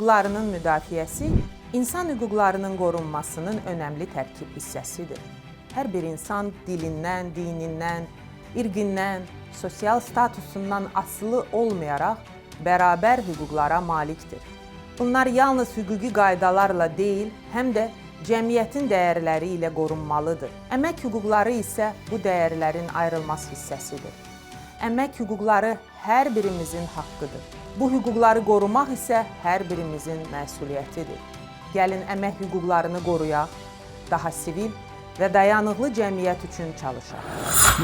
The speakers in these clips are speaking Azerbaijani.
hüquqlarının müdafiəsi insan hüquqlarının qorunmasının önəmli tərkib hissəsidir. Hər bir insan dilindən, dinindən, irqindən, sosial statusundan asılı olmayaraq bərabər hüquqlara malikdir. Bunlar yalnız hüquqi qaydalarla deyil, həm də cəmiyyətin dəyərləri ilə qorunmalıdır. Əmək hüquqları isə bu dəyərlərin ayrılmaz hissəsidir. Əmək hüquqları hər birimizin haqqıdır. Bu hüquqları qorumaq isə hər birimizin məsuliyyətidir. Gəlin əmək hüquqlarını qoruyaq, daha sivil və dayanıqlı cəmiyyət üçün çalışaq.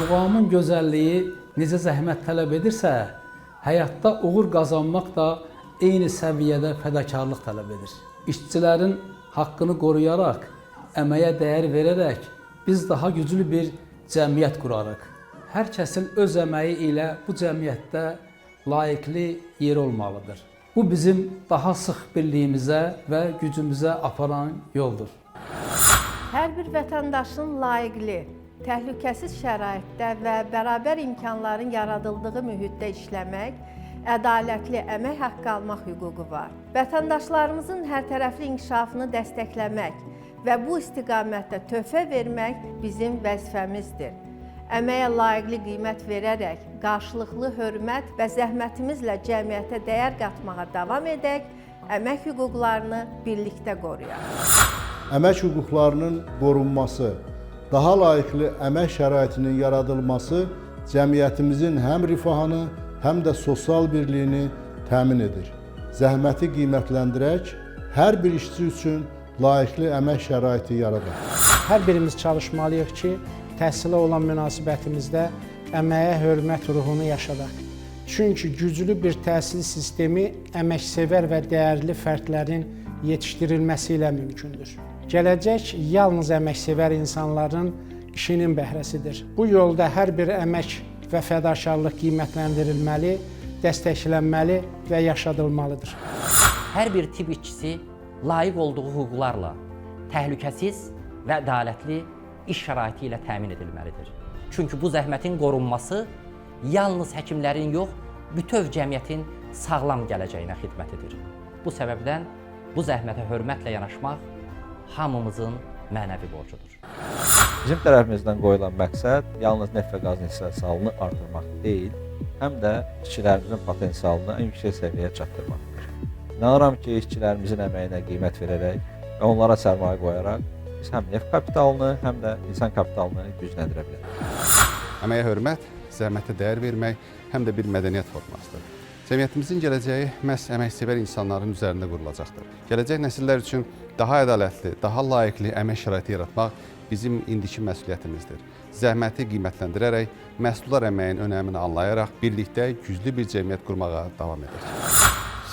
Muğamın gözəlliyi necə zəhmət tələb edirsə, həyatda uğur qazanmaq da eyni səviyyədə fədakarlıq tələb edir. İşçilərin haqqını qoruyaraq, əməyə dəyər verərək biz daha güclü bir cəmiyyət qurarıq. Hər kəsin öz əməyi ilə bu cəmiyyətdə layiqli yeri olmalıdır. Bu bizim daha sıx birliyimizə və gücümüzə aparan yoldur. Hər bir vətəndaşın layiqli, təhlükəsiz şəraitdə və bərabər imkanların yaradıldığı mühitdə işləmək, ədalətli əmək haqqı almaq hüququ var. Vətəndaşlarımızın hərtərəfli inkişafını dəstəkləmək və bu istiqamətdə töhfə vermək bizim vəzifəmizdir. Əməyə layiqli qiymət verərək, qarşılıqlı hörmət və zəhmətimizlə cəmiyyətə dəyər qatmağa davam edək, əmək hüquqlarını birlikdə qoruyaq. Əmək hüquqlarının qorunması, daha layiqli əmək şəraitinin yaradılması cəmiyyətimizin həm rifahını, həm də sosial birliyini təmin edir. Zəhməti qiymətləndirək, hər bir işçi üçün layiqli əmək şəraiti yaradaq. Hər birimiz çalışmalıyıq ki, təhsilə olan münasibətimizdə əməyə hörmət ruhunu yaşadaq. Çünki güclü bir təhsil sistemi əməksevər və dəyərli fərdlərin yetişdirilməsi ilə mümkündür. Gələcək yalnız əməksevər insanların işinin bəhrəsidir. Bu yolda hər bir əmək və fədakarlıq qiymətləndirilməli, dəstəklənməli və yaşadılmalıdır. Hər bir tibb işçisi layiq olduğu hüquqlarla təhlükəsiz və ədalətli iş şəraiti ilə təmin edilməlidir. Çünki bu zəhmətin qorunması yalnız həkimlərin yox, bütöv cəmiyyətin sağlam gələcəyinə xidmət edir. Bu səbəbdən bu zəhmətə hörmətlə yanaşmaq hamımızın mənəvi borcudur. Bizim tərəfimizdən qoyulan məqsəd yalnız neft və qazın istehsalını artırmaq deyil, həm də işçilərimizin potensialını ən yüksək səviyyəyə çatdırmaqdır. İnanıram ki, işçilərimizin əməyinə qiymət verərək və onlara sərmayə qoyaraq biz həm neft kapitalını, həm də insan kapitalını gücləndirə bilərik. Əməyə hörmət, zəhmətə dəyər vermək həm də bir mədəniyyət formasıdır. Cəmiyyətimizin gələcəyi məhz əməksevər insanların üzərində qurulacaqdır. Gələcək nəsillər üçün daha ədalətli, daha layiqli əmək şəraiti yaratmaq bizim indiki məsuliyyətimizdir. Zəhməti qiymətləndirərək, məhsuldar əməyin önəmini anlayaraq birlikdə güclü bir cəmiyyət qurmağa davam edək.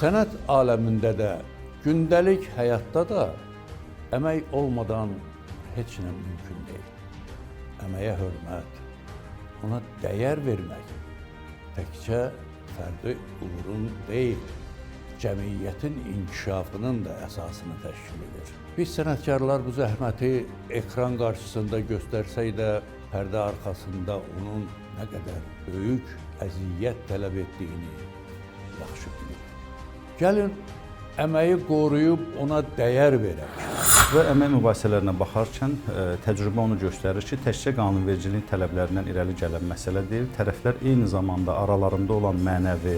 Sənət aləmində də, gündəlik həyatda da əmək olmadan heç nə mümkün deyil. Əməyə hörmət, ona dəyər vermək təkcə fərdi uğurun deyil, cəmiyyətin inkişafının da əsasını təşkil edir. Biz sənətkarlar bu zəhməti ekran qarşısında göstərsək də, pərdə arxasında onun nə qədər böyük əziyyət tələb etdiyini yaxşı bilirik. Gəlin, əməyi qoruyub ona dəyər verək. Və əmək mübahisələrinə baxarkən təcrübə onu göstərir ki, təkcə qanunvericiliyin tələblərindən irəli gələn məsələ deyil, tərəflər eyni zamanda aralarında olan mənəvi,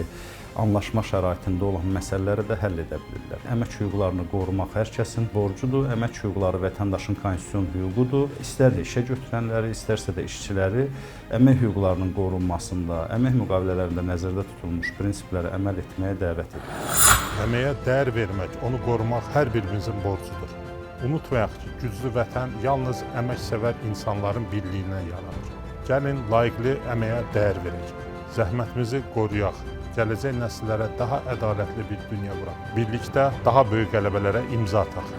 anlaşma şəraitində olan məsələləri də həll edə bilirlər. Əmək hüquqlarını qorumaq hər kəsin borcudur. Əmək hüquqları vətəndaşın konstitusion hüququdur. İstər işə götürənləri, istərsə də işçiləri əmək hüquqlarının qorunmasında, əmək müqavilələrində nəzərdə tutulmuş prinsiplərə əməl etməyə dəvət edir. Əməyə dəyər vermək, onu qorumaq hər birimizin borcudur. Unutmayaq ki, güclü vətən yalnız əməksevər insanların birliyindən yaranır. Gəlin, layiqli əməyə dəyər verək, zəhmətimizi qoruyaq, gələcək nəsillərə daha ədalətli bir dünya quraq. Birlikdə daha böyük qələbələrə imza ataq.